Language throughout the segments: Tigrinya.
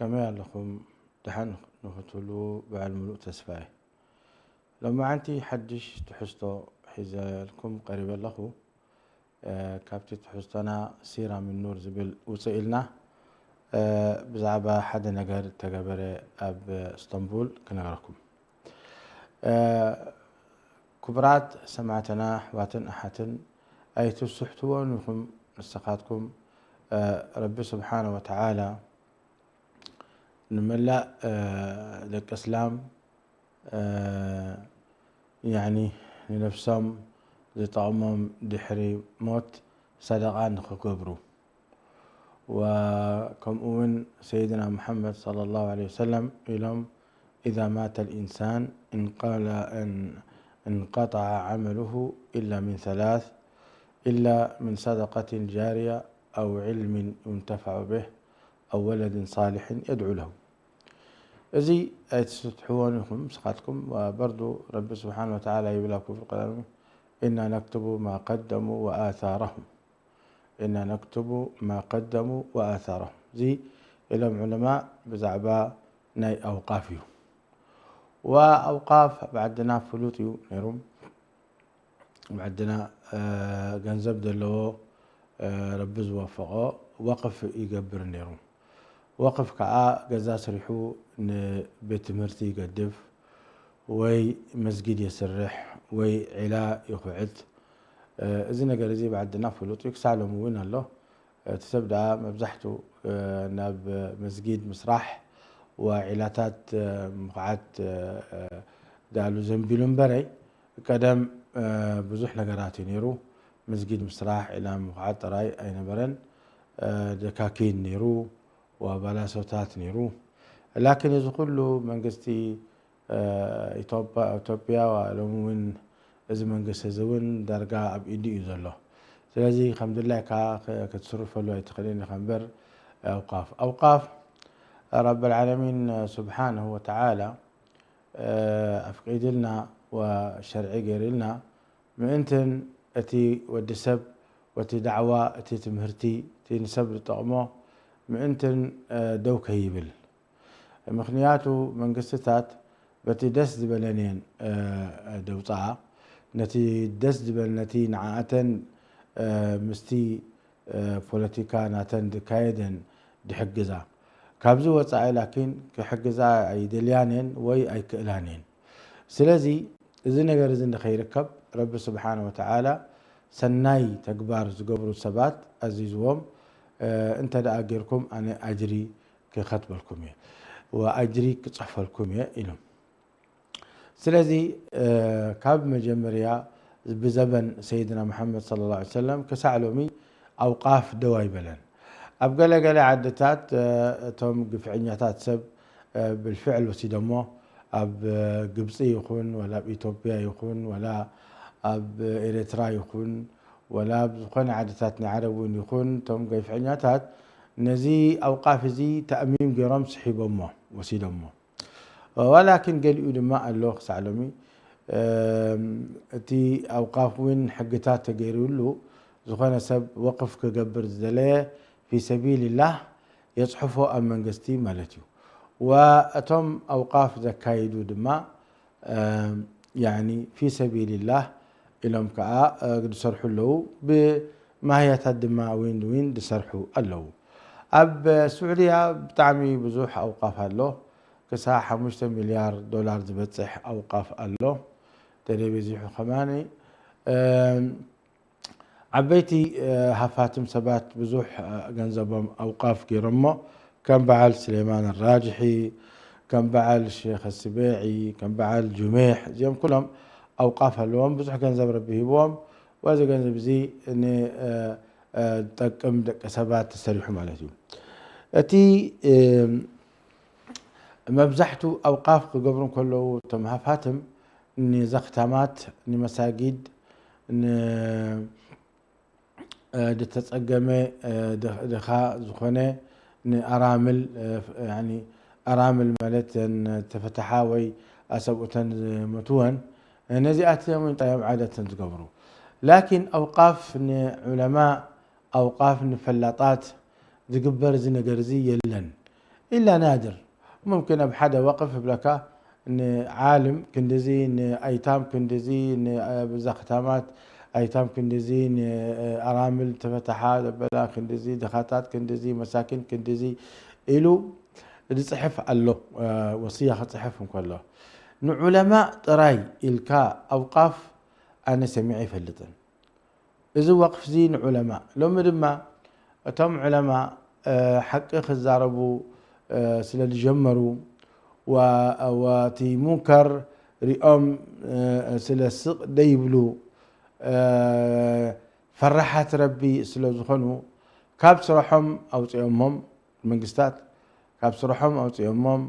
ከመይ ኣለኹም? ደሓን ንኽትህልዉ በዓል ምሉእ ተስፋ እየ። ሎማዓንቲ ሓድሽ ትሕዝቶ ሒዘልኩም ቀሪበ ኣለኹ። እ፣ ካብቲ ትሕዝቶና ሲራ ሚን ኑር ዝብል ውፅእ ኢልና፣ እ፣ ብዛዕባ ሓደ ነገር ተገበረ ኣብ እስቶንቡል ክነግረኩም። እ፣ ክቡራት ሰማዕትና ኣሕዋትን ኣሓትን ኣይትስሕትዎን ኢኹም ንስኻትኩም። እ፣ ረቢ ስብሓነ ወተዓላ ንመላእ፣ እ፣ ደቂ እስላም፣ እ፣ ያኒ ንነፍሶም ዝጠቕሞም ድሕሪ ሞት ሰደቓ ንኽገብሩ። ወከምኡ እውን ሰይድና ሙሓመድ ሰለላሁ ዐለይሂ ወሰለም ኢሎም፣ إذا مات الإنسان انقل- ان- انقطع عمله إلا من ثلاث، إلا من صدقة جارية أو علم ينتفع به أو ولد صالح يدعو له. እዚ ኣይትስትሕዎን ኢኹም ንስኻትኩም። ወበርዱ ረቢ ስብሓን ወተዓላ ይብል ኣብ ክፍል ቀዳሚ፣ إنا نكتب ما قدموا وآثارهم إنا نكتب ما قدموا وآثارهم። እዚ ኢሎም ዑለማ ብዛዕባ ናይ ኣውቃፍ እዩ። ወኣውቃፍ ኣብ ዓድና ፍሉጥ እዩ ነይሩ። ኣብ ዓድና፣ እ፣ ገንዘብ ዘለዎ፣ እ፣ ረቢ ዝወፈቖ ወቕፍ ይገብር ነይሩ። ወቕፍ ከዓ ገዛ ስሪሑ ንቤት ትምህርቲ ይገድፍ፣ ወይ መስጊድ የስርሕ፣ ወይ ዒላ ይኹዕት። እ፣ እዚ ነገር እዚ ኣብ ዓድና ፍሉጥ እዩ፣ ክሳዕ ሎሚ እውን ኣሎ። እቲ ሰብ ደኣ መብዛሕትኡ፣ እ፣ ናብ መስጊድ ምስራሕ ወዒላታት፣ እ፣ ምኹዓት፣ እ፣ እ፣ ደኣሉ ዘንቢሉ እምበረይ፣ ቀደም፣ እ፣ ብዙሕ ነገራት እዩ ነይሩ። መስጊድ ምስራሕ፣ ዒላ ምኹዓት ጥራይ ኣይነበረን። እ፣ ደካኪን ነይሩ፣ ወባላሶታት ነይሩ። ላኪን እዚ ኩሉ መንግስቲ፣ እ፣ ኢትዮጵያ፣ ኢትዮጵያ ሎሚ እውን እዚ መንግስቲ እዚ እውን ዳርጋ ኣብ ኢዱ እዩ ዘሎ። ስለዚ ከም ድላይካ ክ-፣ ክትስርፈሉ ኣይትኽእልን ኢኻ እምበር፣ ኣውቃፍ፣ ኣውቃፍ ረቢ ልዓለሚን ስብሓንሁ ወተዓላ፣ እ፣ ኣፍቂድልና ወሸርዒ ገይርልና ምእንትን እቲ ወዲ ሰብ፣ ወቲ ዳዕዋ፣ እቲ ትምህርቲ፣ እቲ ንሰብ ዝጠቕሞ ምእንትን፣ እ፣ ደው ከይብል። ምኽንያቱ መንግስትታት በቲ ደስ ዝበለን እየን፣ እ፣ ደውፅኣ። ነቲ ደስ ዝበል፣ ነቲ ንዓኣተን፣ እ፣ ምስቲ፣ እ፣ ፖለቲካ ናተን ዝካየደን ድሕግዛ። ካብዚ ወፃኢ ላኪን ክሕግዛ ኣይደልያን እየን ወይ ኣይክእላን እየን። ስለዚ እዚ ነገር እዚ ንኸይርከብ ረቢ ስብሓነ ወተዓላ ሰናይ ተግባር ዝገብሩ ሰባት ኣዚዝዎም፣ እ፣ እንተ ደኣ ጌርኩም ኣነ ኣጅሪ ክኸትበልኩም እየ፣ ወኣጅሪ ክጽሕፈልኩም እየ ኢሎም። ስለዚ፣ እ፣ ካብ መጀመርያ ብዘበን ሰይድና መሓመድ ሰለላሁ ዐለይሂ ወሰለም ክሳዕ ሎሚ ኣውቃፍ ደው ኣይበለን። ኣብ ገለ ገለ ዓድታት፣ እ፣ እቶም ግፍዐኛታት ሰብ፣ እ፣ ብልፍዕል ወሲዶሞ፣ ኣብ፣ እ፣ ግብፂ ይኹን፣ ወላ ኣብ ኢትዮጵያ ይኹን፣ ወላ ኣብ ኤርትራ ይኹን፣ ወላ ኣብ ዝኾነ ዓድታት ናይ ዓረብ እውን ይኹን፣ እቶም ግፍዐኛታት ነዚ ኣውቃፍ እዚ ተእሚም ገይሮም ስሒቦሞ፣ ወሲዶሞ። ወላኪን ገሊኡ ድማ ኣሎ ክሳዕ ሎሚ። እም፣ እቲ ኣውቃፍ እውን ሕግታት ተገይሩሉ፣ ዝኾነ ሰብ ወቕፍ ክገብር ዝደለየ ፊ ሰቢልላህ የጽሕፎ ኣብ መንግስቲ ማለት እዩ። ወእቶም ኣውቃፍ ዘካይዱ ድማ፣ እም፣ ያኒ ፊ ሰቢልላህ ኢሎም ከዓ፣ እ፣ ዝሰርሑ ኣለዉ። ብማህያታት ድማ ዊን ዊን ዝሰርሑ ኣለዉ። ኣብ ስዑድያ ብጣዕሚ ብዙሕ ኣውቃፍ ኣሎ። ክሳብ ሓሙሽተ ሚልያር ዶላር ዝበጽሕ ኣውቃፍ ኣሎ። ተለይ በዚሑ ከማኒ፣ እም፣ ዓበይቲ፣ እ፣ ሃፋትም ሰባት ብዙሕ፣ እ፣ ገንዘቦም ኣውቃፍ ገይሮሞ፣ ከም በዓል ስሌማን ራጅሒ፣ ከም በዓል ሼኽ ስቤዒ፣ ከም በዓል ጁሜሕ፣ እዚኦም ኩሎም ኣውቃፍ ኣለዎም። ብዙሕ ገንዘብ ረቢ ሂብዎም፣ ወዚ ገንዘብ እዚ ን-፣ እ፣ እ፣ ጠቅም ደቂ ሰባት ተሰሪሑ ማለት እዩ። እቲ፣ እ፣ መብዛሕቱ ኣውቃፍ ክገብሩ እንከለዉ፣ እቶም ሃፋትም ንዘኽታማት፣ ንመሳጊድ፣ ን-፣ እ፣ ዝተጸገመ፣ እ፣ ድ-፣ ድኻ ዝኾነ ንኣራምል፣ እ፣ ያኒ ኣራምል ማለት እተን ተፈተሓ ወይ ኣሰብኡተን ዝመትወን፣ ነዚኣቶም እዮም ጥራዮም ዓደተን ዝገብሩ። ላኪን ኣውቃፍ ንዑለማ፣ ኣውቃፍ ንፈላጣት ዝግበር እዚ ነገር እዚ የለን። إلا نادر. ممكن ኣብ ሓደ ወቅፍ እብለካ ንዓልም ክንድዚ፣ ንኣይታም ክንድዚ፣ ንብዛ ክታማት ኣይታም ክንድዚ፣ ንኣራምል ተፈታሓ ዘበላ ክንድዚ፣ ድኻታት ክንድዚ፣ መሳኪን ክንድዚ ኢሉ ዝፅሕፍ ኣሎ። ወስያ ክፅሕፍ እንከሎ ንዑለማእ ጥራይ ኢልካ ኣውቃፍ ኣነ ሰሚዐ ኣይፈልጥን። እዚ ወቅፍ እዚ ንዑለማእ። ሎሚ ድማ እቶም ዑለማእ ሓቂ ክዛረቡ ስለ ዝጀመሩ፣ ወቲ ሙንከር ሪኦም ስለ ስቕ ደይብሉ፣ ፈራሓት ረቢ ስለ ዝኾኑ፣ ካብ ስርሖም ኣውፅኦሞም፣ መንግስታት ካብ ስርሖም ኣውፅኦሞም፣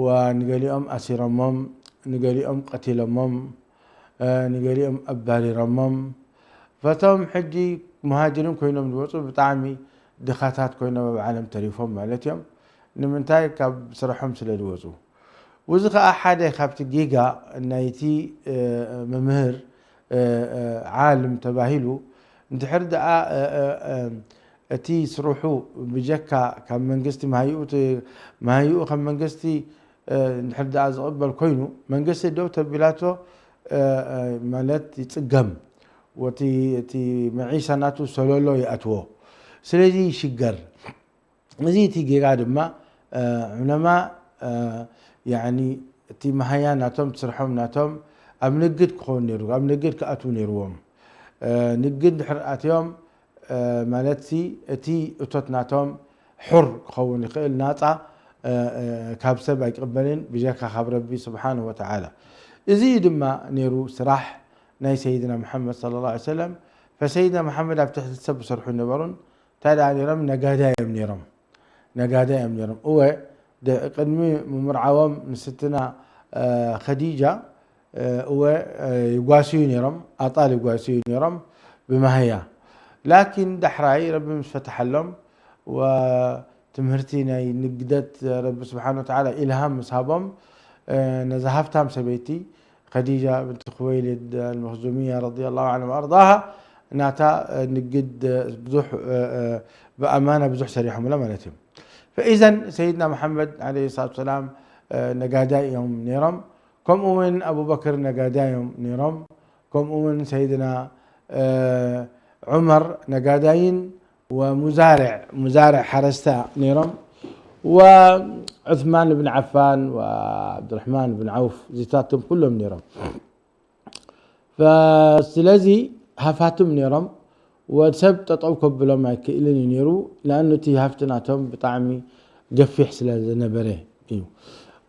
ወንገሊኦም ኣሲሮሞም፣ ንገሊኦም ቀቲሎሞም፣ ንገሊኦም ኣባሪሮሞም። ፈቶም ሕጂ ሙሃጅሪን ኮይኖም ዝወፁ ብጣዕሚ ድኻታት ኮይኖም ኣብ ዓለም ተሪፎም ማለት እዮም። ንምንታይ? ካብ ስርሖም ስለ ዝወፁ። ውዚ ከዓ ሓደ ካብቲ ጌጋ ናይቲ መምህር ዓልም ተባሂሉ እንድሕር ደኣ እቲ ስርሑ ብጀካ ካብ መንግስቲ መሃይኡ ት-፣ መሃይኡ ከም መንግስቲ እንድሕር ደኣ ዝቕበል ኮይኑ መንግስቲ ደው ተቢላቶ ማለት ይፅገም። ወቲ እቲ መዒሻ ናቱ ሰለሎ ይኣትዎ። ስለዚ ይሽገር። እዚ እቲ ጌጋ ድማ ዑለማ ያኒ እቲ መሃያ ናቶም ስርሖም ናቶም ኣብ ንግድ ክኸውን ነይሩ፣ ኣብ ንግድ ክኣትዉ ነይርዎም። ንግድ ድሕር ኣትዮም ማለት እቲ እቶት ናቶም ሑር ክኸውን ይኽእል፣ ናፃ ካብ ሰብ ኣይቅበልን ብጀካ ካብ ረቢ ስብሓን ወተዓላ። እዚ ድማ ነይሩ ስራሕ ናይ ሰይድና መሓመድ ሰለላሁ ዐለይሂ ወሰለም። ፈሰይድና መሓመድ ኣብ ትሕቲ ሰብ ዝሰርሑ ነበሩን እንታይ ደኣ ነይሮም? ነጋዳ እዮም ነይሮም። ነጋዳ እዮም ነይሮም። እወ፣ ድ-፣ ቅድሚ ምምርዓዎም ንስትና ኸዲጃ እወ ይጓስዩ ነይሮም፣ ኣጣል ይጓስዩ ነይሮም ብማህያ። ላኪን ዳሕራይ ረቢ ምስ ፈትሐሎም ወትምህርቲ ናይ ንግደት ረቢ ስብሓን ወተዓላ ኢልሃም ምስ ሃቦም ነዛ ሃፍታም ሰበይቲ ኸዲጃ ብንት ኹወይልድ ኣልመኽዙምያ ረዲየላሁ ዐንሃ ወኣርዳሃ ናታ ንግድ ብዙሕ ብኣማና ብዙሕ ሰሪሖምላ ማለት እዩ። ፈኢዘን ሰይድና መሓመድ ዓለይሂ ሰላቱ ወሰላም ነጋዳይ እዮም ነይሮም። ከምኡ እውን ኣቡበክር ነጋዳይ እዮም ነይሮም። ከምኡ እውን ሰይድና ዑመር ነጋዳይን ወሙዛርዕ፣ ሙዛርዕ ሓረስታ ነይሮም። ወዑስማን ብን ዓፋን ወዓብዱራሕማን ብን ዓውፍ እዚታቶም ኩሎም ነይሮም። ስለዚ ሃፋትም ነይሮም። ወሰብ ጠጠው ከብሎም ኣይክእልን እዩ ነይሩ። ለኣኑ እቲ ሃፍቲ ናቶም ብጣዕሚ ገፊሕ ስለ ዝነበረ እዩ።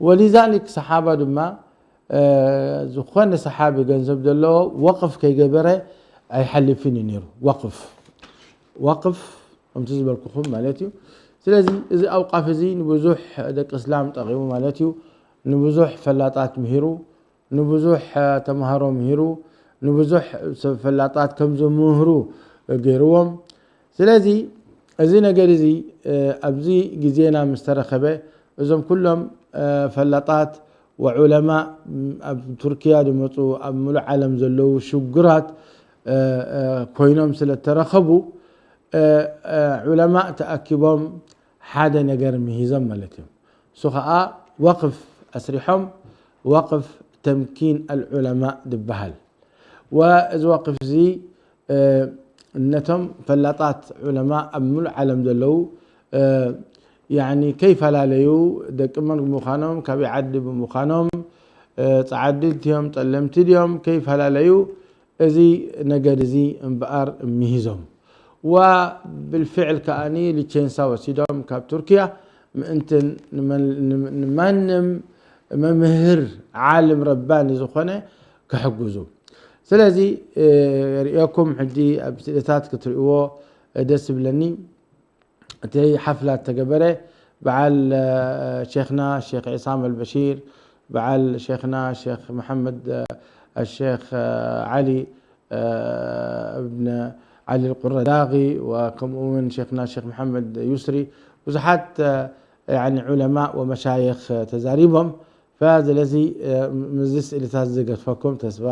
ወሊዛሊክ ሰሓባ ድማ ዝኾነ ሰሓቢ ገንዘብ ዘለዎ ወቅፍ ከይገበረ ኣይሓልፍን እዩ ነይሩ። ወቅፍ፣ ወቅፍ ከምቲ ዝበልኩኹም ማለት እዩ። ስለዚ እዚ ኣውቃፍ እዚ ንብዙሕ ደቂ እስላም ጠቂሙ ማለት እዩ። ንብዙሕ ፈላጣት ምሂሩ፣ ንብዙሕ ተምሃሮ ምሂሩ፣ ንብዙሕ ሰብ ፈላጣት ከም ዝምህሩ ገይርዎም። ስለዚ እዚ ነገር እዚ ኣብዚ ግዜና ምስ ተረኸበ እዞም ኩሎም ፈላጣት ወዑለማ ኣብ ቱርኪያ ዝመፁ ኣብ ሙሉእ ዓለም ዘለዉ ሽጉራት ኮይኖም ስለ እተረኸቡ ዑለማ ተኣኪቦም ሓደ ነገር ምሂዞም ማለት እዩ። እሱ ኸዓ ወቅፍ ኣስሪሖም ወቅፍ ተምኪን ኣልዑለማ ዝበሃል። ወእዚ ወቅፍ እዚ ነቶም ፈላጣት ዑለማ ኣብ ሙሉእ ዓለም ዘለዉ ያኒ ከይፈላለዩ ደቂ መን ብምዃኖም ካበይ ዓዲ ብምዃኖም ፃዓዲ ድዮም ጠለምቲ ድዮም ከይፈላለዩ እዚ ነገር እዚ እምበኣር ምሂዞም። ወብልፍዕል ከኣኒ ሊቸንሳ ወሲዶም ካብ ቱርኪያ ምእንትን ንመን-፣ ንማንም መምህር ዓልም ረባኒ ዝኾነ ክሕግዙ። ስለዚ ርእየኩም ሕጂ ኣብ ስእልታት ክትርእይዎ ደስ ይብለኒ። እቲ ሓፍላ ተገበረ በዓል ሼኽና ሼኽ ዒሳም ኣልበሺር፣ በዓል ሼኽና ሼኽ መሓመድ ኣልሼኽ ዓሊ እብን ዓሊ ኣልቁረዳቂ ወከምኡ እውን ሼኽና ሼኽ መሓመድ ዩስሪ ብዙሓት ያኒ ዑለማእ ወመሻይኽ ተዛሪቦም። ስለዚ ምዚ ስእልታት ዝገድፈኩም ተስፋ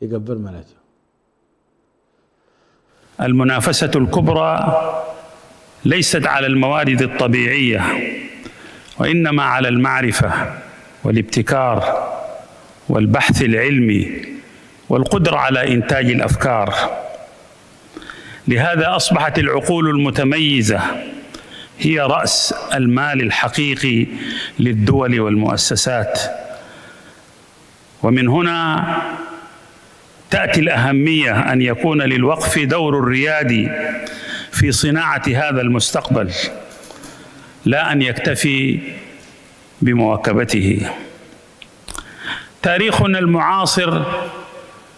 ይገብር ማለት እዩ። المنافسة الكبرى ليست على الموارد الطبيعية وإنما على المعرفة والابتكار والبحث العلمي والقدرة على إنتاج الأفكار. لهذا أصبحت العقول المتميزة هي رأس المال الحقيقي للدول والمؤسسات. ومن هنا تأتي الأهمية أن يكون للوقف دور ريادي في صناعة هذا المستقبل، لا أن يكتفي بمواكبته. تاريخنا المعاصر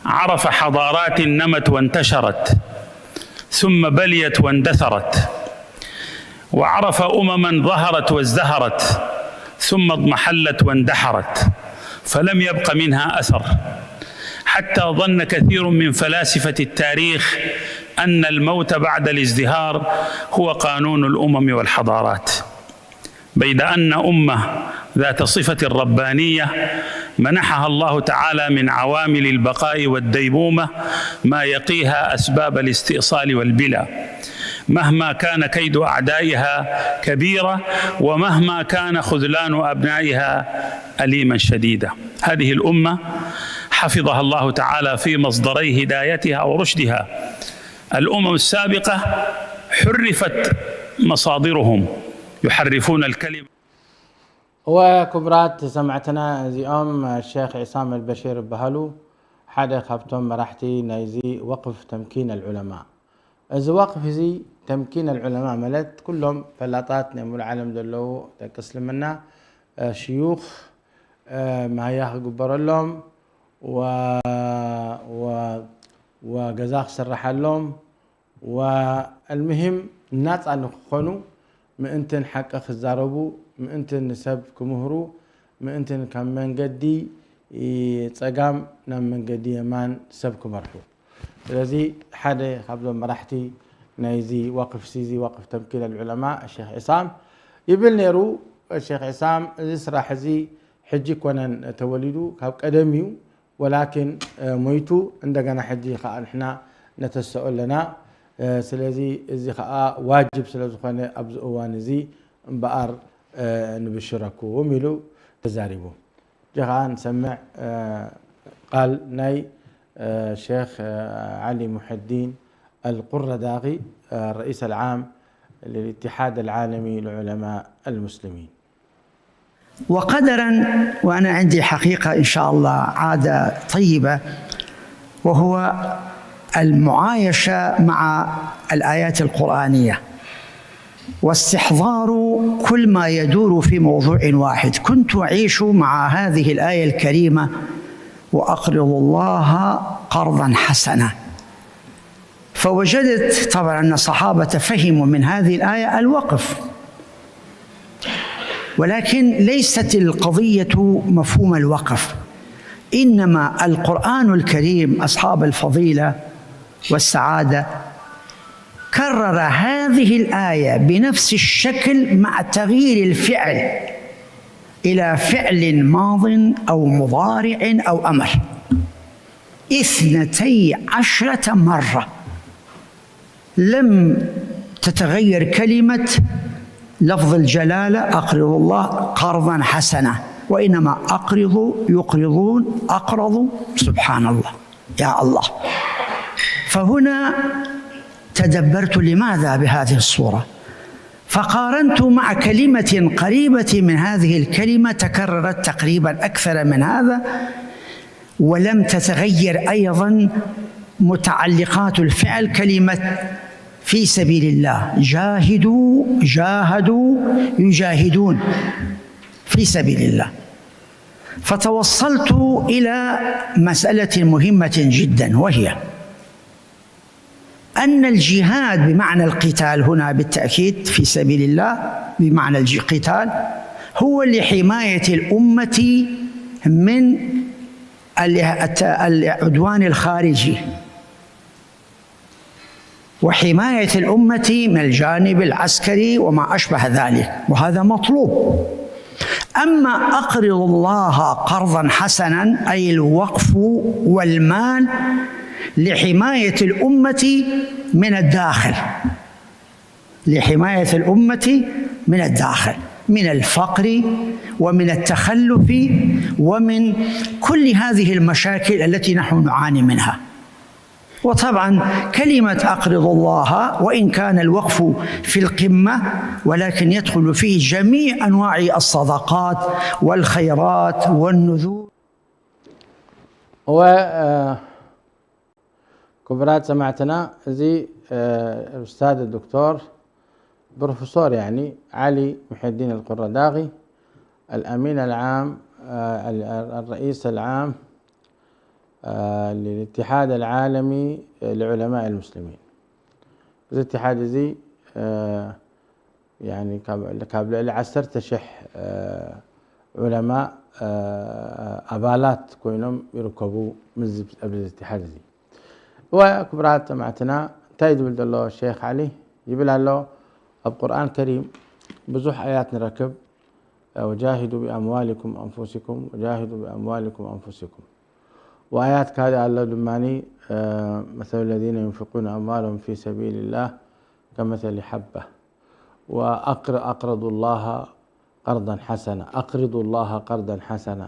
عرف حضارات نمت وانتشرت، ثم بليت واندثرت، وعرف أمما ظهرت وازدهرت، ثم اضمحلت واندحرت، فلم يبق منها أثر، حتى ظن كثير من فلاسفة التاريخ أن الموت بعد الازدهار هو قانون الأمم والحضارات، بيد أن أمة ذات صفة ربانية منحها الله تعالى من عوامل البقاء والديمومة ما يقيها أسباب الاستئصال والبلى، مهما كان كيد أعدائها كبيرا، ومهما كان خذلان أبنائها أليما شديدا. هذه الأمة حفظها الله تعالى في مصدري هدايتها ورشدها. الأمم السابقة حرفت مصادرهم، يحرفون الكلمة. وكبرات سمعتنا زيوم الشيخ عصام البشير بهلو، حدا خبتم مرحتي نايزي وقف تمكين العلماء. እዚ ወቅፍ እዚ ተምኪን ኣልዑለማ ማለት ኩሎም ፈላጣት ናይ ሙሉእ ዓለም ዘለዉ ደቂ እስልምና፣ ሽዩኽ፣ ማህያ ክግበረሎም፣ ወገዛ ክስረሓሎም፣ ወኣልምሂም ናፃ ንክኾኑ፣ ምእንትን ሓቂ ክዛረቡ፣ ምእንትን ንሰብ ክምህሩ፣ ምእንትን ካብ መንገዲ ፀጋም ናብ መንገዲ የማን ሰብ ክመርሑ። ስለዚ ሓደ ካብዞም መራሕቲ ናይዚ ወቅፍ ሲ እዚ ወቅፍ ተምኪን ኣልዑለማ ሸክ ዒሳም ይብል ነይሩ። ሸክ ዒሳም እዚ ስራሕ እዚ ሕጂ ኮነን ተወሊዱ፣ ካብ ቀደም እዩ። ወላኪን ሞይቱ እንደገና ሕጂ ከዓ ንሕና ነተሰኦ ኣለና። ስለዚ እዚ ከዓ ዋጅብ ስለዝኾነ ኣብዚ እዋን እዚ እምበኣር ንብሽረኩም ኢሉ ተዛሪቡ። جغان سمع قال ناي شيخ علي محي الدين القرداغي، الرئيس العام للاتحاد العالمي لعلماء المسلمين. وقدرا، وأنا عندي حقيقة إن شاء الله عادة طيبة، وهو المعايشة مع الآيات القرآنية واستحضار كل ما يدور في موضوع واحد. كنت أعيش مع هذه الآية الكريمة: "وأقرضوا الله قرضا حسنا". فوجدت طبعا أن الصحابة فهموا من هذه الآية الوقف، ولكن ليست القضية مفهوم الوقف، إنما القرآن الكريم أصحاب الفضيلة والسعادة كرر هذه الآية بنفس الشكل مع تغيير الفعل إلى فعل ماض أو مضارع أو أمر اثنتي عشرة مرة، لم تتغير كلمة لفظ الجلالة: "أقرضوا الله قرضا حسنا"، وإنما "أقرضوا"، "يقرضون"، "أقرضوا"، سبحان الله، يا الله. فهنا تدبرت لماذا بهذه الصورة، فقارنت مع كلمة قريبة من هذه الكلمة تكررت تقريبا أكثر من هذا، ولم تتغير أيضا متعلقات الفعل، كلمة في سبيل الله، جاهدوا، جاهدوا، يجاهدون في سبيل الله. فتوصلت إلى مسألة مهمة جدا، وهي أن الجهاد بمعنى القتال هنا بالتأكيد في سبيل الله، بمعنى القتال، هو لحماية الأمة من العدوان الخارجي وحماية الأمة من الجانب العسكري وما أشبه ذلك، وهذا مطلوب. أما أقرضوا الله قرضا حسنا، أي الوقف والمال لحماية الأمة من الداخل، لحماية الأمة من الداخل. من الفقر ومن التخلف ومن كل هذه المشاكل التي نحن نعاني منها. وطبعا كلمة أقرض الله، وإن كان الوقف في القمة، ولكن يدخل فيه جميع أنواع الصدقات والخيرات والنذور. و ክቡራት ሰማዕትና፣ እዚ ኡስታዝ ዶክተር ፕሮፌሰር ያኒ ዓሊ ሙሕይዲን ኣልቁረዳቂ፣ الأمين العام، الرئيس العام للاتحاد العالمي لعلماء المسلمين። እዚ اتحاد እዚ ካብ ልዕሊ ዓሰርተ ሽሕ ዑለማእ ኣባላት ኮይኖም ይርከቡ ኣብዚ اتحاد እዚ። እወ ክቡራት ሰማዕትና፣ እንታይ ዝብል ዘሎ ሸይኽ ዓሊ ይብል ኣሎ ኣብ ቁርኣን ከሪም ብዙሕ ኣያት ንረክብ። وجاهدوا بأموالكم أنفسكم وجاهدوا بأموالكم أنفسكم وآيات ካልእ ኣሎ ድማ مثل الذين ينفقون أموالهم في سبيل الله كمثل حبة وأقر أقرضوا الله قرضا حسنا أقرضوا الله قرضا حسنا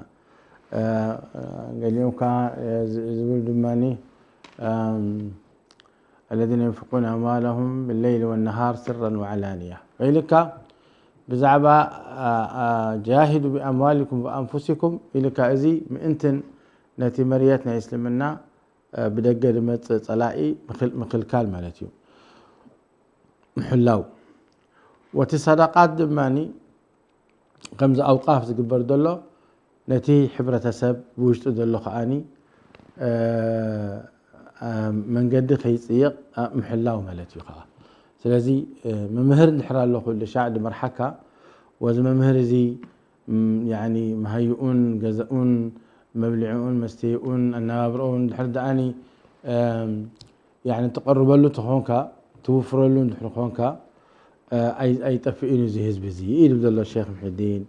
ገሊኦም ከዓ ዝብል ድማ الذين ينفقون أموالهم بالليل والنهار سرا وعلانية ኢልካ ብዛዕባ جاهدوا بأموالكم وأنفسكم ኢልካ እዚ ምእንትን ነቲ መርየት ናይ እስልምና ብደገ ዝመፅእ ፀላኢ ምክልካል ማለት እዩ፣ ምሕላው። ወቲ ሰደቃት ድማ ከምዚ ኣውቃፍ ዝግበር ዘሎ ነቲ ሕብረተሰብ ብውሽጡ ዘሎ ከዓኒ መንገዲ ከይፅይቕ ምሕላው ማለት እዩ ከዓ። ስለዚ መምህር እንድሕር ኣሎ ኩሉ ሻዕ ድመርሓካ ወዚ መምህር እዚ ያኒ መሃይኡን ገዛኡን መብልዕኡን መስተይኡን ኣነባብርኡን ድሕር ደኣኒ ያኒ ትቐርበሉ ተኾንካ ትውፍረሉ እንድሕር ኮንካ ኣይጠፍእን እዚ ህዝቢ እዚ ኢሉ ዘሎ ሼክ ምሕዲን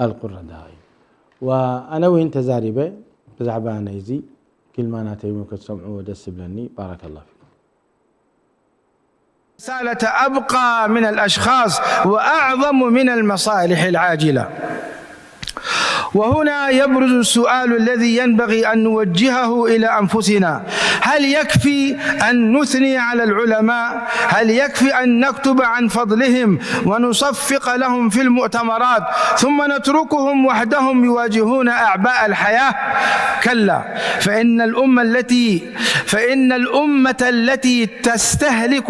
ኣልቁረዳቂ። ወኣነ እውን ተዛሪበ ብዛዕባ ናይዚ ክልማ ናተይ እውን ክትሰምዕዎ ደስ ዝብለኒ። ባረከላሁ ፊኩም። الرسالة أبقى من الأشخاص وأعظم من المصالح العاجلة. وهنا يبرز السؤال الذي ينبغي أن نوجهه إلى أنفسنا: هل يكفي أن نثني على العلماء؟ هل يكفي أن نكتب عن فضلهم ونصفق لهم في المؤتمرات ثم نتركهم وحدهم يواجهون أعباء الحياة؟ كلا، فإن الأمة التي فإن الأمة التي تستهلك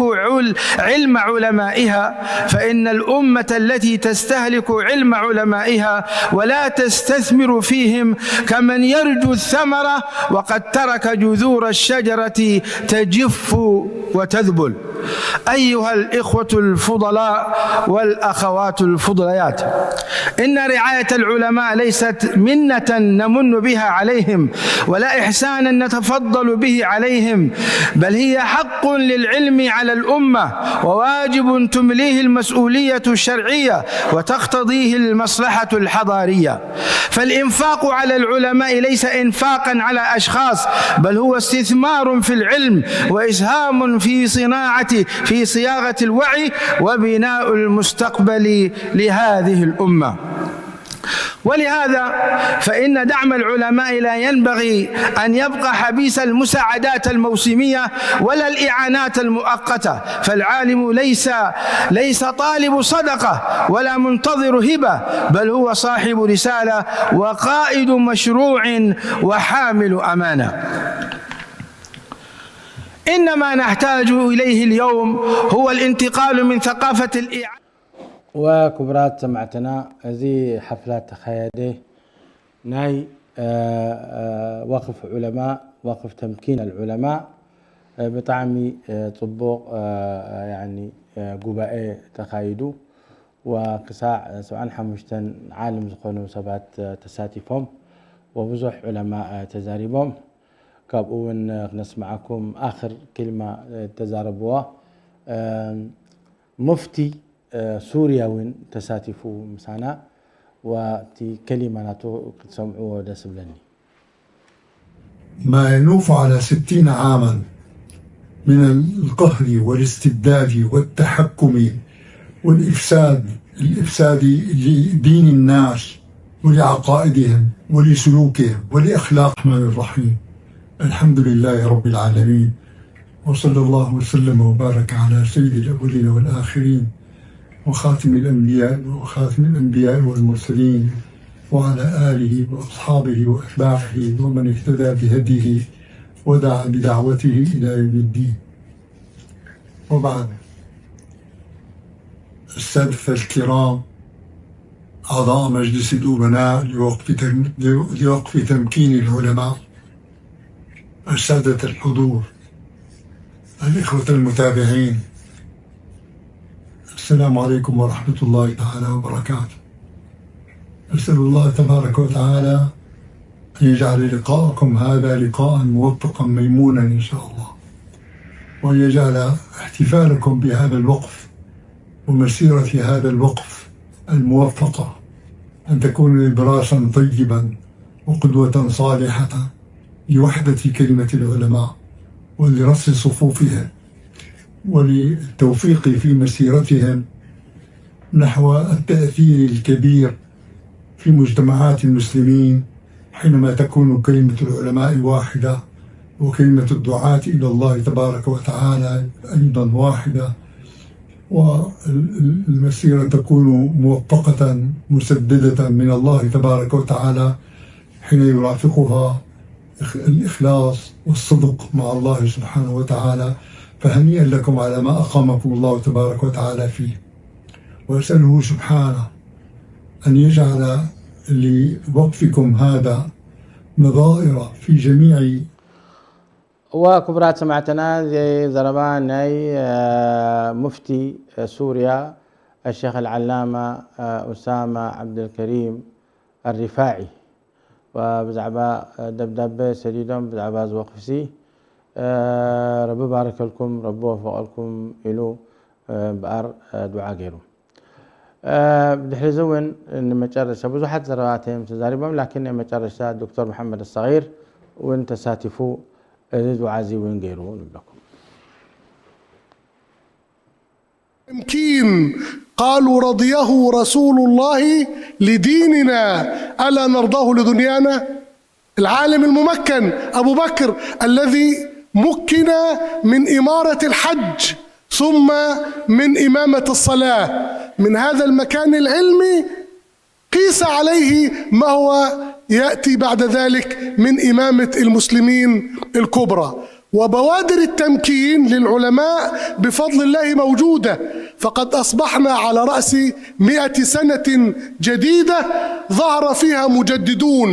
علم علمائها، فإن الأمة التي تستهلك علم علمائها ولا تستثمر فيهم كمن يرجو الثمرة وقد ترك جذور الشجرة تجف وتذبل. أيها الإخوة الفضلاء والأخوات الفضليات، إن رعاية العلماء ليست منة نمن بها عليهم ولا إحسانا نتفضل به عليهم، بل هي حق للعلم على الأمة وواجب تمليه المسؤولية الشرعية وتقتضيه المصلحة الحضارية. فالإنفاق على العلماء ليس إنفاقا على أشخاص، بل هو استثمار في العلم وإسهام في صناعة في صياغة الوعي وبناء المستقبل لهذه الأمة. ولهذا فإن دعم العلماء لا ينبغي أن يبقى حبيس المساعدات الموسمية ولا الإعانات المؤقتة، فالعالم ليس ليس طالب صدقة ولا منتظر هبة، بل هو صاحب رسالة وقائد مشروع وحامل أمانة. إن ما نحتاج إليه اليوم هو الانتقال من ثقافة الإعانة وكبرات سمعتنا እዚ ሓፍላ ተኻየደ ናይ ወክፍ ዑለማ ወክፍ ተምኪን ኣልዑለማ ብጣዕሚ ፅቡቕ ጉባኤ ተኻይዱ። ወክሳዕ ሰብዓን ሓሙሽተን ዓለም ዝኾኑ ሰባት ተሳቲፎም ወብዙሕ ዑለማ ተዛሪቦም። ካብኡ እውን ክነስምዓኩም ኣኽር ክልማ ተዛረብዋ። ሙፍቲ ሱርያ እውን ተሳቲፉ ምሳና። ወቲ ከሊማ ናቱ ክትሰምዕዎ ደስ ብለኒ። ما ينوف على ستين عاما من القهر والاستبداد والتحكم والإفساد الإفساد لدين الناس ولعقائدهم ولسلوكهم ولأخلاق. الرحمن الرحيم. الحمد لله رب العالمين، وصلى الله وسلم وبارك على سيد الأولين والآخرين، وخاتم الأنبياء وخاتم الأنبياء والمرسلين، وعلى آله وأصحابه وأتباعه ومن اهتدى بهديه ودعا بدعوته إلى يوم الدين. وبعد، السادة الكرام، أعضاء مجلس الأمناء لوقف تم-، لوقف تمكين العلماء، السادة الحضور، الإخوة المتابعين، السلام عليكم ورحمة الله تعالى وبركاته. أسأل الله تبارك وتعالى أن يجعل لقاءكم هذا لقاء موفقا ميمونا إن شاء الله، وأن يجعل احتفالكم بهذا الوقف ومسيرة هذا الوقف الموفقة أن تكون نبراسا طيبا وقدوة صالحة لوحدة كلمة العلماء ولرص صفوفهم وللتوفيق في مسيرتهم نحو التأثير الكبير في مجتمعات المسلمين، حينما تكون كلمة العلماء واحدة وكلمة الدعاة إلى الله تبارك وتعالى أيضا واحدة، والمسيرة تكون موفقة مسددة من الله تبارك وتعالى حين يرافقها الإخلاص والصدق مع الله سبحانه وتعالى. فهنيئا لكم على ما أقامكم الله تبارك وتعالى فيه، وأسأله سبحانه أن يجعل لوقفكم هذا نظائر في جميع. وكبرات سمعتنا زي زربان ناي مفتي سوريا الشيخ العلامة أسامة عبد الكريم الرفاعي وبزعبا دبدبة سديدهم بزعبا زوقفسي ربي بارك لكم ربي وفق لكم إلو بأر دعاء غيره. ብድሕሪ እዚ እውን ንመጨረሻ ብዙሓት ዘረባትም ተዛሪቦም ላኪን ናይ መጨረሻ ዶክተር መሓመድ ሰጊር እውን ተሳቲፉ እዚ ዱዓ እዚ እውን ገይሩ ንብለኩም تمكين قالوا رضيه رسول الله لديننا ألا نرضاه لدنيانا العالم الممكن أبو بكر الذي مكن من إمارة الحج ثم من إمامة الصلاة من هذا المكان العلمي قيس عليه ما هو يأتي بعد ذلك من إمامة المسلمين الكبرى وبوادر التمكين للعلماء بفضل الله موجودة فقد أصبحنا على رأس مئة سنة جديدة ظهر فيها مجددون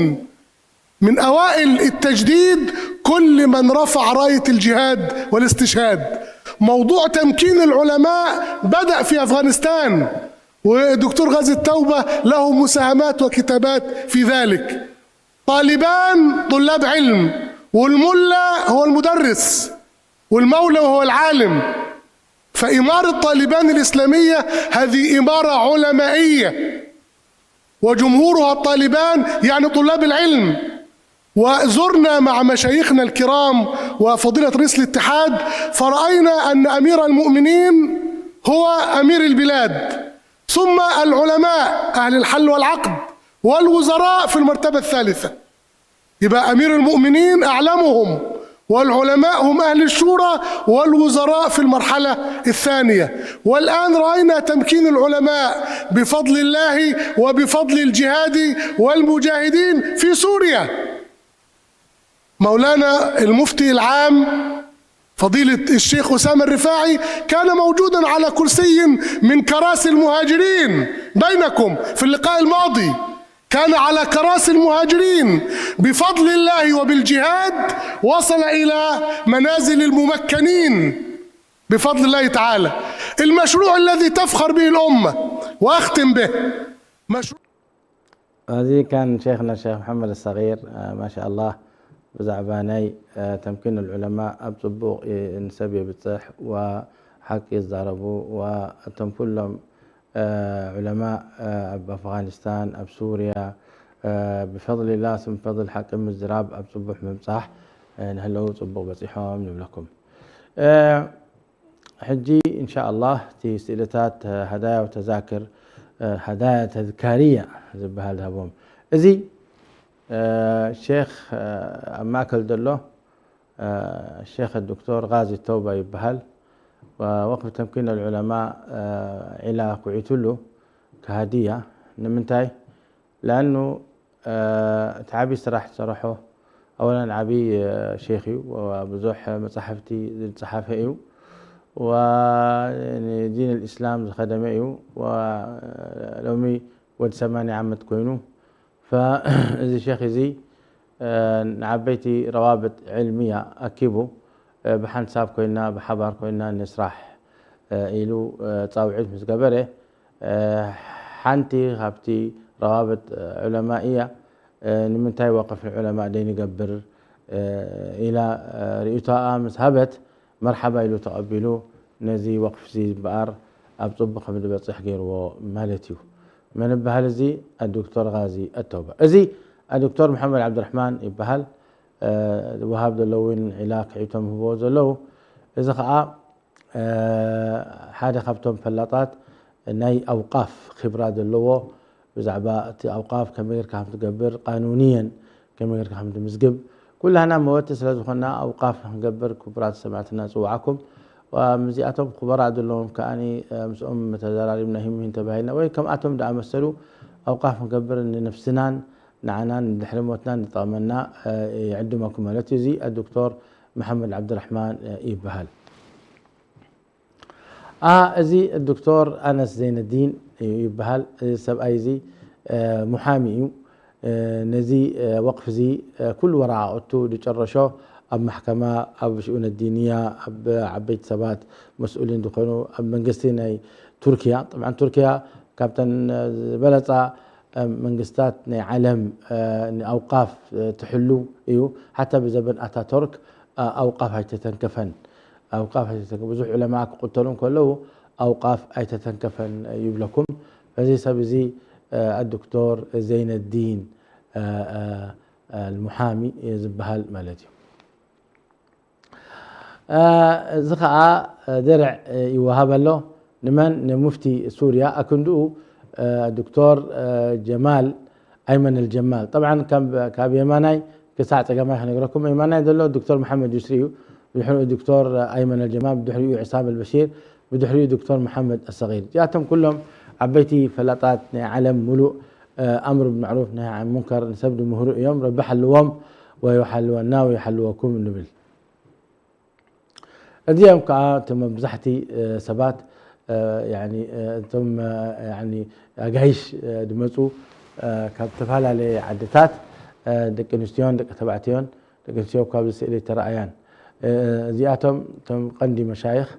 من أوائل التجديد كل من رفع راية الجهاد والاستشهاد موضوع تمكين العلماء بدأ في أفغانستان والدكتور غازي التوبة له مساهمات وكتابات في ذلك طالبان طلاب علم والملا هو المدرس والمولى هو العالم فإمارة طالبان الإسلامية هذه إمارة علمائية وجمهورها الطالبان يعني طلاب العلم وزرنا مع مشايخنا الكرام وفضيلة رئيس الاتحاد فرأينا أن أمير المؤمنين هو أمير البلاد ثم العلماء أهل الحل والعقد والوزراء في المرتبة الثالثة يبقى أمير المؤمنين أعلمهم والعلماء هم أهل الشورى والوزراء في المرحلة الثانية والآن رأينا تمكين العلماء بفضل الله وبفضل الجهاد والمجاهدين في سوريا مولانا المفتي العام فضيلة الشيخ أسامة الرفاعي كان موجودا على كرسي من كراسي المهاجرين بينكم في اللقاء الماضي كان على كراسي المهاجرين بفضل الله وبالجهاد وصل إلى منازل الممكنين بفضل الله تعالى المشروع الذي تفخر به الأمة وأختم به مشروع هذه كان شيخنا الشيخ محمد الصغير ما شاء الله ብዛዕባ ናይ ተምኪን ዑለማ ኣብ ፅቡቕ ንሰብ የብፅሕ ወሓቂ ይዛረቡ ወእቶም ኩሎም ዑለማ ኣብ ኣፍጋኒስታን ኣብ ሱርያ ብፈضል ላ ስም ፈضል ሓቂ ምዝራብ ኣብ ፅቡሕ ምብፃሕ ንህለው ፅቡቕ በፂሖም ንብለኩም ሕጂ እንሻ ኣላህ እቲ ስእልታት ሃዳያ ወተዛክር ሃዳያ ተዝካርያ ዝበሃል ዝሃቦም። እዚ ሼክ ኣብ ማእከል ዘሎ ሼክ ዶክተር ቃዚ ተውባ ይበሃል። ወቅፍ ተምኪን ዑለማ ዒላ ኩዒትሉ ከሃድያ። ንምንታይ? ለኣኑ እቲ ዓብዪ ስራሕ ዝሰረሖ ኣወላን ዓብዪ ሼክ እዩ። ብዙሕ መፃሕፍቲ ዝፀሓፈ እዩ። ንዲን ልእስላም ዝኸደመ እዩ። ሎሚ ወዲ ሰማንያ ዓመት ኮይኑ። እዚ ሼክ እዚ ንዓበይቲ ረዋብጥ ዕልምያ ኣኪቡ ብሓንሳብ ኮይና ብሓባር ኮይና ንስራሕ ኢሉ ፃውዒት ምስ ገበረ፣ ሓንቲ ካብቲ ረዋብጥ ዑለማ እያ። ንምንታይ ወቅፍ ንዑለማ ደይንገብር ኢላ ርእይቶኣ ምስ ሃበት፣ መርሓባ ኢሉ ተቐቢሉ ነዚ ወቅፍ እዚ እምበኣር ኣብ ጽቡቕ ከም ዝበጽሕ ገይርዎ ማለት እዩ። መን ይበሃል እዚ? ኣዶክተር ቃዚ ኣተውባ። እዚ ኣዶክተር መሓመድ ዓብድራሕማን ይበሃል። ወሃብ ዘለዉ እውን ዒላ ክዒቶም ህቦ ዘለዉ። እዚ ኸዓ ሓደ ካብቶም ፈላጣት ናይ ኣውቃፍ ኺብራ ዘለዎ ብዛዕባ እቲ ኣውቃፍ ከመይ ጌርካ ከም ትገብር ቃኑንየን ከመይ ጌርካ ከም ትምዝግብ ኩላህና መወቲ ስለ ዝኾንና ኣውቃፍ ንክንገብር ክቡራት ሰማዕትና ንጽውዓኩም። ምስዚኣቶም ኩበራእ ዘለዎም ከኣ ምስኦም ተዘራሪብና ሂምሂን ተባሂልና ወይ ከምኣቶም ዝኣመሰሉ ኣውቃፍ ክንገብር ንነፍስናን ንዓናን ንድሕሪ ሞትና ዝጠቕመና ይዕድመኩም ማለት እዩ። እዚ ኣዶክተር መሓመድ ዓብድራሕማን ይበሃል። ኣ እዚ ዶክተር ኣነስ ዘይነዲን ይበሃል። እዚ ሰብኣይ እዚ ሙሓሚ እዩ። ነዚ ወቅፍ እዚ ኩሉ ወረቃቅቱ ዝጨረሾ ኣብ ማሕከማ ኣብ ሽኡን ኣዲንያ ኣብ ዓበይቲ ሰባት መስኡሊን ዝኾኑ ኣብ መንግስቲ ናይ ቱርኪያ። ጥብዓን ቱርኪያ ካብተን ዝበለፃ መንግስታት ናይ ዓለም ንኣውቃፍ ትሕሉ እዩ። ሓታ ብዘበን ኣታቶርክ ኣውቃፍ ኣይተተንከፈን። ኣውቃፍ ኣይተተንከ ብዙሕ ዑለማ ክቕተሉ እንከለዉ ኣውቃፍ ኣይተተንከፈን ይብለኩም። እዚ ሰብ እዚ ኣዶክተር ዘይነዲን ልሙሓሚ ዝበሃል ማለት እዩ። እዚ ኸዓ ድርዕ ይወሃብ ኣሎ። ንመን? ንሙፍቲ ሱርያ። ኣክንድኡ ዶክተር ጀማል ኣይመን ኣልጀማል። ጠብዓን ካብ የማናይ ክሳዕ ጸጋማይ ክነግረኩም። የማናይ ዘሎ ዶክተር መሓመድ ዩስሪ እዩ። ብድሕሪኡ ዶክተር ኣይመን ኣልጀማል፣ ብድሕሪኡ ዕሳም ኣልበሺር፣ ብድሕሪኡ ዶክተር መሓመድ ኣሰጊር። እዚኣቶም ኩሎም ዓበይቲ ፈላጣት ናይ ዓለም ሙሉእ ኣምር ብማዕሩፍ ናይ ዓን ሙንከር ንሰብ ድምህሩ እዮም። ረቢ ሓልዎም ወይሓልወና ወይሓልወኩም ንብል። እዚኦም ከዓ እቶም መብዛሕቲ ሰባት እቶም ኣጋይሽ ድመፁ ካብ ዝተፈላለየ ዓድታት ደቂ ኣንስትዮን ደቂ ተባዕትዮን ደቂ ኣንስትዮ ካብዚ ስእሊ ተረኣያን እዚኣቶም እቶም ቀንዲ መሻይኽ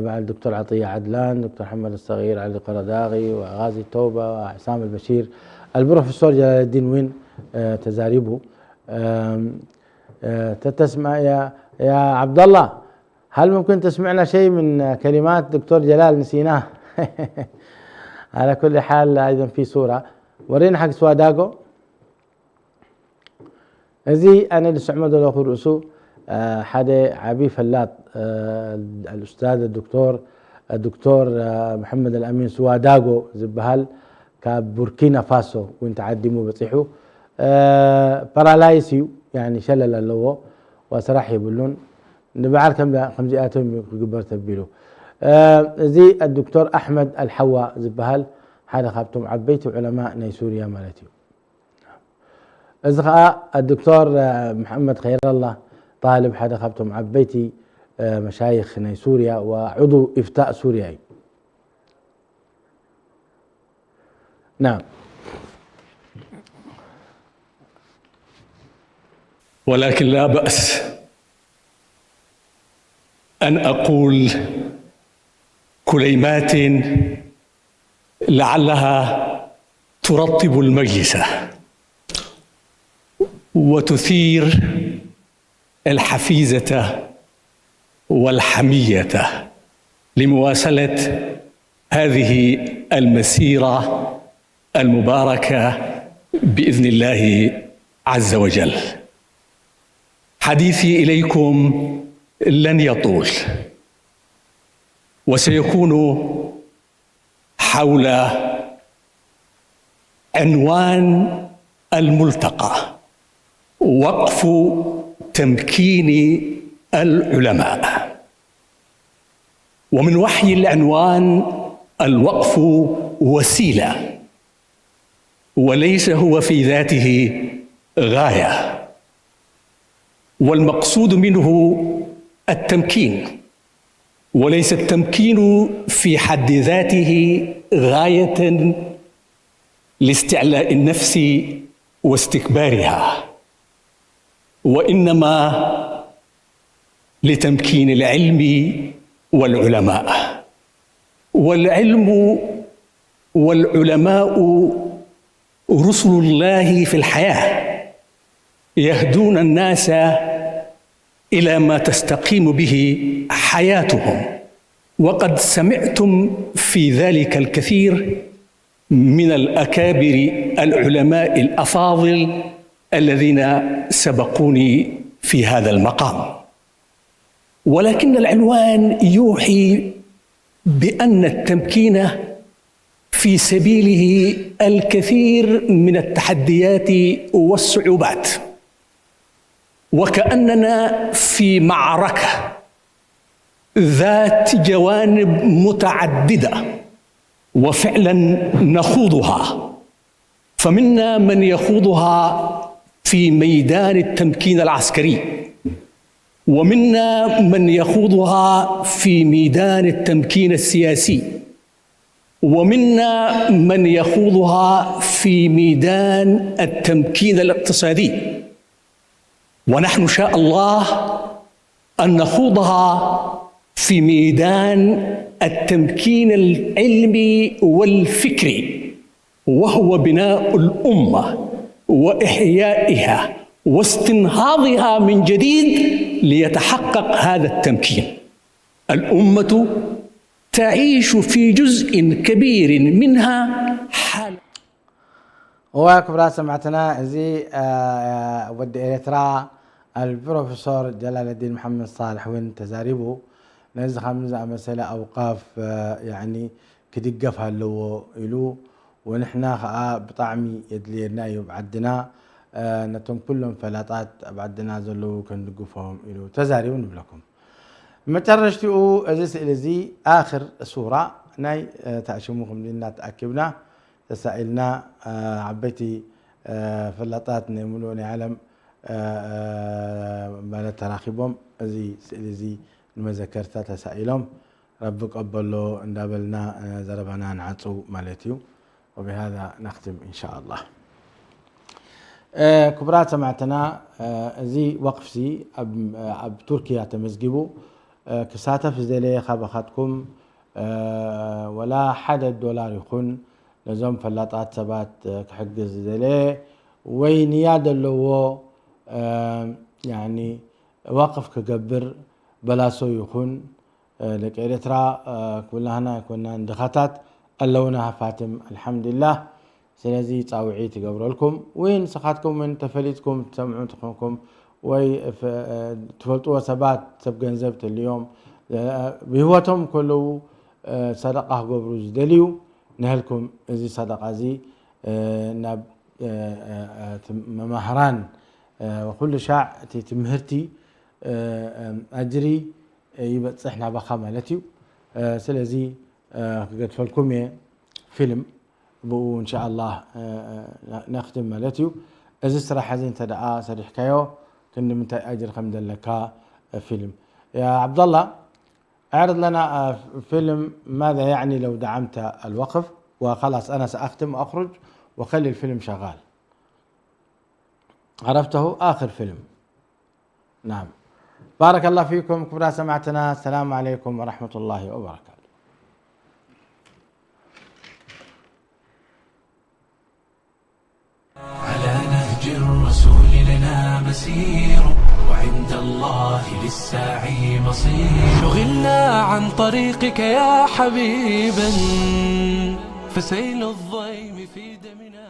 በዓል ዶክተር ዓጥያ ዓድላን ዶክተር ሓመድ ሰጊር ዓሊ ቀረዳቂ ወጋዚ ተውባ ዕሳም ኣልበሺር ኣልፕሮፌሶር ጀላለዲን እውን ተዛሪቡ ተተስማ يا عبد الله هل ممكن تسمعنا شيء من كلمات دكتور جلال نسيناه على كل حال أيضا في صورة ورينا حق سواداغو እዚ ኣነ ዝስዕሞ ዘለኹ ርእሱ ሓደ ዓብዪ ፈላጥ ኣልኡስታዝ ዶክተር ዶክተር መሐመድ ኣልኣሚን ስዋዳጎ ዝበሃል ካብ ቡርኪና ፋሶ እውን ተዓዲሙ በፂሑ ፓራላይስ እዩ ሸለል ኣለዎ ስራሕ የብሉን ንበዓል ከምዚኣቶም ክግበር ተቢሉ እዚ ዶክተር ኣሕመድ ኣልሓዋ ዝበሃል ሓደ ካብቶም ዓበይቲ ዑለማ ናይ ሱርያ ማለት እዩ እዚ ኸዓ ዶክተር መሓመድ ኸይረላ ጣልብ ሓደ ካብቶም ዓበይቲ መሻይኽ ናይ ሱርያ ወዑዱ ኢፍታእ ሱርያ እዩ ናም ولكن لا بأس أن أقول كليمات لعلها ترطب المجلس وتثير الحفيزة والحمية لمواصلة هذه المسيرة المباركة بإذن الله عز وجل. حديثي إليكم لن يطول وسيكون حول عنوان الملتقى: وقف تمكين العلماء. ومن وحي العنوان: الوقف وسيلة، وليس هو في ذاته غاية، والمقصود منه التمكين، وليس التمكين في حد ذاته غاية لاستعلاء النفس واستكبارها، وإنما لتمكين العلم والعلماء. والعلم والعلماء رسل الله في الحياة، يهدون الناس إلى ما تستقيم به حياتهم. وقد سمعتم في ذلك الكثير من الأكابر العلماء الأفاضل الذين سبقوني في هذا المقام. ولكن العنوان يوحي بأن التمكين في سبيله الكثير من التحديات والصعوبات، وكأننا في معركة ذات جوانب متعددة، وفعلًا نخوضها. فمنا من يخوضها في ميدان التمكين العسكري، ومنا من يخوضها في ميدان التمكين السياسي، ومنا من يخوضها في ميدان التمكين الاقتصادي. ونحن شاء الله أن نخوضها في ميدان التمكين العلمي والفكري، وهو بناء الأمة وإحيائها واستنهاضها من جديد ليتحقق هذا التمكين. الأمة تعيش في جزء كبير منها حال وكبرات سمعتنا زي ود إريترا البروفيسور جلال الدين محمد صالح وين تزاريبو نزخ من زعم مسألة أوقاف يعني ክድገፍ ኣለዎ ኢሉ። ወንሕና ኸዓ ብጣዕሚ የድልየና እዩ ኣብ ዓድና ነቶም ኩሎም ፈላጣት ኣብ ዓድና ዘለዉ ክንድግፎም ኢሉ ተዛሪቡ ንብለኩም። መጨረሽቲኡ እዚ ስእሊ እዚ ኣኽር ሱራ ናይ ታእሽሙ ከምዚና ተኣኪብና ተሳኢልና ዓበይቲ ፈላጣት ናይ ሙሉእ ናይ ዓለም ማለት ተራኺቦም እዚ ስእሊ እዚ ንመዘከርታ ተሳኢሎም ረቢ ቀበሎ እንዳበልና ዘረባና ንዓጽው ማለት እዩ። وبهذا نختم إن شاء الله. ክቡራት ሰማዕትና እዚ ወቅፍሲ ኣብ ቱርኪያ ተመዝጊቡ ክሳተፍ ዝደለየ ካባኻትኩም ወላ ሓደ ዶላር ይኹን ነዞም ፈላጣት ሰባት ክሕግዝ ዝደለየ ወይ ንያ ዘለዎ ወቅፍ ክገብር በላሶ ይኹን ደቂ ኤርትራ ኩላህና ኣይኮናን ድኻታት ኣለውና ሃፋትም ኣልሓምዱሊላህ። ስለዚ ጻውዒት ይገብረልኩም ወይ ንስኻትኩም እውን ተፈሊጥኩም ትሰምዑ ትኾንኩም ወይ ትፈልጥዎ ሰባት ሰብ ገንዘብ ተልዮም ብህይወቶም ከለዉ ሰደቃ ክገብሩ ዝደልዩ ንህልኩም እዚ ሰደቃ እዚ ናብ መማህራን ኩሉ ሻዕ እቲ ትምህርቲ ኣጅሪ ይበፅሕ ናባኻ ማለት እዩ። ስለዚ ክገድፈልኩም እየ ፊልም ብኡ እንሻ ኣላህ ነክትም ማለት እዩ። እዚ ስራሕ እዚ እንተ ደኣ ሰሪሕካዮ ክንዲ ምንታይ ኣጅሪ ከም ዘለካ ፊልም። يا عبد الله اعرض لنا فيلم ماذا يعني لو دعمت الوقف وخلاص أنا سأختم وأخرج وخلي الفيلم شغال. عرفته آخر فيلم. نعم. بارك الله فيكم كبرى سمعتنا. السلام عليكم ورحمة الله وبركاته. على نهج الرسول لنا مسير وعند الله للسعي مصير. شغلنا عن طريقك يا حبيبا فسيل الضيم في دمنا.